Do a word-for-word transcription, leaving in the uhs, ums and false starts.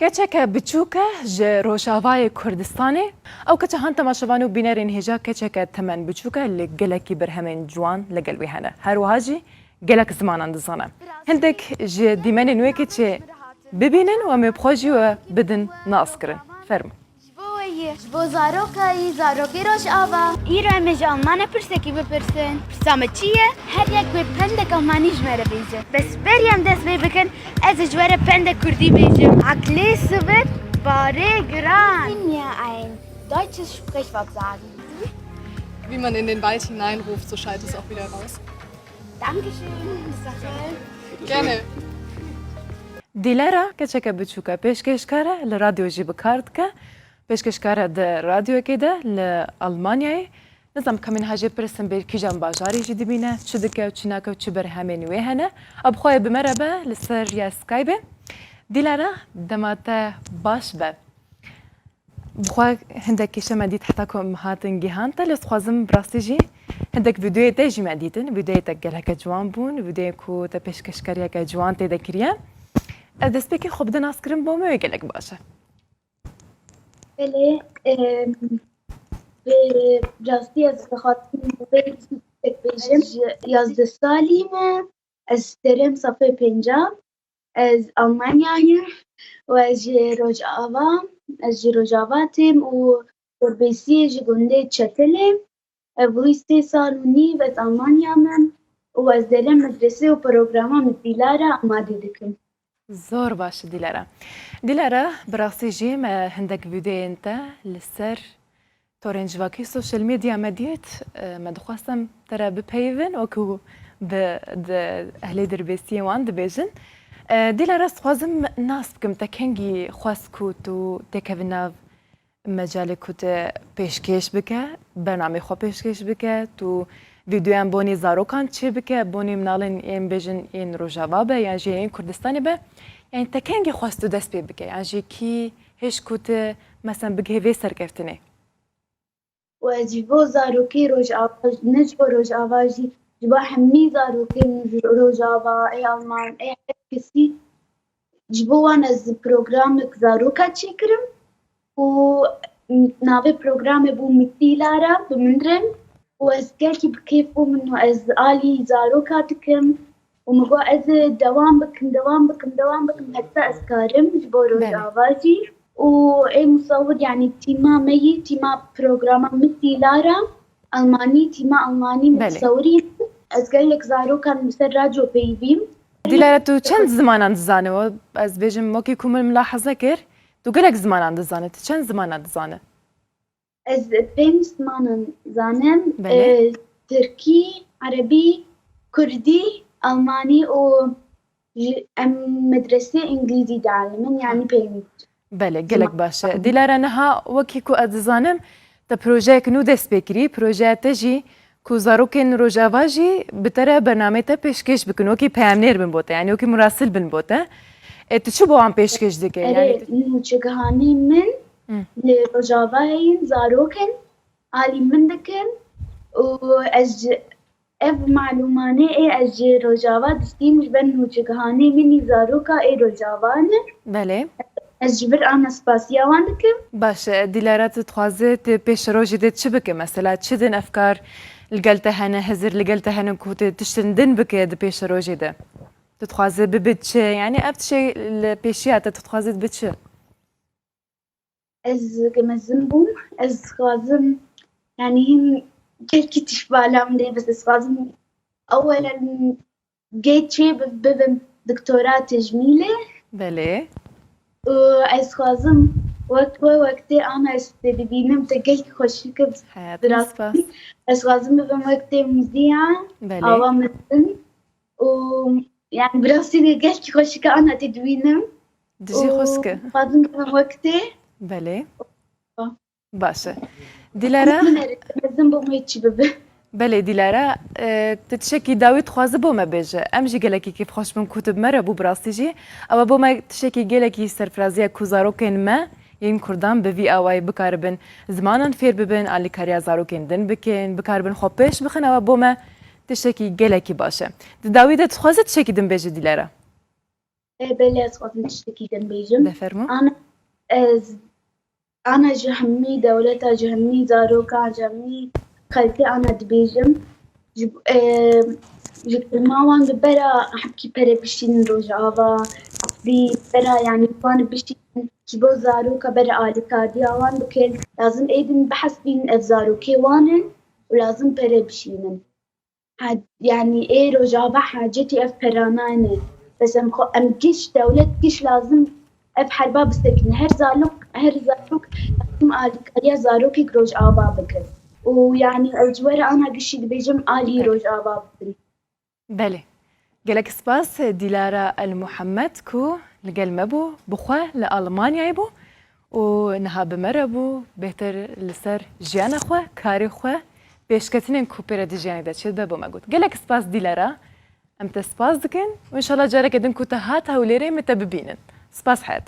Keçeke biçûk e ji Rojavayê Kurdistanê. Ew keça han temaşevan û bînerên hêja keçeke temen biçûk e, li gelekî berhemên ciwan li gel wê hene. Her wiha jî gelek zimanan dizane. Hindek ji dîmenên wê keçê bibînin û em ê bi xwe jî we bidin naskirin. Fermo. Ji bo wê yî, ji bo zaroka yî, zarokê Rojava. Îro em ê ji Almanya pirsekî bipirsin. Pirsa me çi ye? Her yek wê pendek Almanî ji me re bêje. Bes berî em dest pê bikin, ez ê ji we re pendek Kurdî bêjim. Aklê sivir, barê giran. Mir ein deutsches Sprichwort sagen. Wie man in den Wald hineinruft, so schallt es auch wieder raus. Dankeschön. Gerne. Dîlera keçeke biçûk e, pêşkêşkar e, li radyo jî bi kar dike. Pêşkêşkar e di radyoyekê de li Almanyayê. Nizam ka min hajê pirsin bêr kîjan bajarî jî dibîne, çi dike û çi nake û çi berhemên wê hene. Ew bi xwe yê bi me re be li ser ya Skypeê. Dîlera, dema te baş be. Bi xwe hindek kêşe me dît heta ku em hatin gihan te, lê dixwazim bi rastî jî hindek vîdeoyê te jî me dîtin. Vîdeoyê te geleke ciwan bûn, vîdeoyên ku te pêşkêşkariyeke ciwan tê de kiriye. Ez destpêkê xwe bide naskirin bo me wê gelek baş e. Belê, em, bi rastî ez dixwazim bi vê tiştek bêjim. Ez ji yazdeh salî me, ez derem safê pêncem. Ez Almanyayê û ez ji Rojava, ez ji Rojava têm û Berbêsiyê ji gundê Çetelê. Ev wî sê sal û nîv ez Almanya me û ez derê medresê û programa Mitîlara amade dikim. Zor baş, Dîlara. Dîlara, bi rastî jî me hindek vîdeoyên te li ser torên civakî, social media me dît, e, me dixwest em te re bipeyivin, wekî bi, di ehlê dirbêsiyê wan dibêjin. E, Dîlara, ez dixwazim nas bikim, te kengî xwest ku tu têkevî nav mecalê ku tu pêşkêş bike, bernameyê xwe pêşkêş bike, tu vîdeoyan bonê zarokan çê bike, bonê minalên yên bêjin yên Rojava be, yan jî yên Kurdistanê be, yanî te kengî xwest tu dest pê bike, yan jî kî hêj ku tu, mesen, bigihê vê serkeftinê? Û ez ji bo zarokê Rojava, ne ji bo Rojava jî, ji bo hemî zarokên Rojava, ê Alman, ê her kesî, ji bo wan ez programek zaroka çêkirim û navê programê bû Mitîlara bi min re û ez gelkî bi kêf bûm û ez alî zaroka dikim. Û min got, ez ê dewam bikim, dewam bikim, dewam bikim, heta ez karim ji bo Belê. Rojava jî. Û ê musawir, yanî tîma me yî, tîma programa Mitîlara, Almanî, tîma Almanî Belê. Musawirî. Ez gelek zarokan li ser radyo peyivîm. Dîlara, tu çend zimanan dizanî? Ez bêjim, wekî ku min milahaza kir, tu gelek zimanan dizanî. Tu çend zimanan dizanî? Ez pênc zimanan zanim. Belê. E, Tirkî, Erebî, Kurdî, Almanî û ji, em medresê îngilîzî dialimin, yanî pênc. Belê, gelek baş e. Dîlara, niha wekî ku ez dizanim, te projeyek nû dest pê kirî, projeya te jî ku zarokên Rojava jî bi te re bernameyê te pêşkêş bikin, wekî peyamnêr bin bo te, yanî wekî murasil bin bo te. E, tu çi bo wan pêşkêş dike? Erê, yanî nûçegihanê min Hı. li Rojava heyîn, zarok in, alî min dikin û ez ji, ev malûmanê ê ez ji Rojava distîm ji ber nûçegihanê min î zaroka ê Rojava ne. Belê. Ez ji vir ana spasiya wan dikim. Baş e, Dîlara, tu dixwaze tu pêşerojê de çi bike? Mesela çi din efkar li gel te hene, hizir li gel te hene ku tu tiştin din bike di pêşerojê de? Tu dixwaze bibe çi? Yanî ev tişê li pêşiya te tu dixwaze bibe çi? Ez ke mezin bûm, ez dixwazim, yanî hîn gelkî tişt bala min de, bes ez dixwazim ewelen gê çê bi-, bibim doktora tecmîlê. Belê. Û ez dixwazim wek we, wek tê ana ez te dibînim, te gelkî xweşik e. Hayatım Bi rastî, spas. Ez dixwazim bibim wek tê muzîya, Belê. Awa mezin. Û, yanî, bi rastî de gelkî xweşik e ana te dibînim. Dijî Û xweşik e. Dixwazim bibim wek tê. Belê. Baş e. Dîlara? Mezin bûm wê çi bibe. Belê, Dîlara, e, tu tiştekî dawî dixwaze bo me bêje. Em jî gelekî kêfxweş bin ku tu bi me re bû bi rastî jî. Ew e bo me tiştekî gelekî serfirazî ye ku zarokên me yên Kurdan bi vî awayî bikaribin zimanan fêr bibin, alîkariya zarokên din bikin, bikaribin xwe pêş bixin, ew e bo me tiştekî gelekî baş e. Di dawî de dixwaze tiştekî din bêje, Dîlara? E, belê ez xwazim tiştekî din bêjim. De fermo. Ana ez ana ji hemî dewleta, ji hemî zarokan, ji hemî xelkê ana dibêjim. Ji, e, ji kilma wan bi bera hepkî pere bişînin Rojava, bi bera, yanî wan bişînin ji bo zaroka bera alîkariya wan bikin. Lazim êdin behs bînin ev zarokê wan in û lazim pere bişînin. Ha, yanî ê Rojava hacetî ev perana ne. Bes em xwe, em giş, dewlet giş lazim ev herba bisekine. Her zarok, her zarok lazim alîkariya zarokek Rojava bikin. Û yanî ew ji we re ana gişî dibêjim alî Belê. Rojava bikin. Belê. Gelek spas Dilara El Muhammed ku li gel me bû, bi xwe li Almanyayê bû û niha bi me re bû, bêhtir li ser jiyana xwe, karê xwe, pêşketinên ku pê re di jiyanê de çêdibe bo me got. Gelek spas Dilara, em te spas dikin û înşallah careke din ku te hat Hewlêrê me te bibînin. Spas heyet.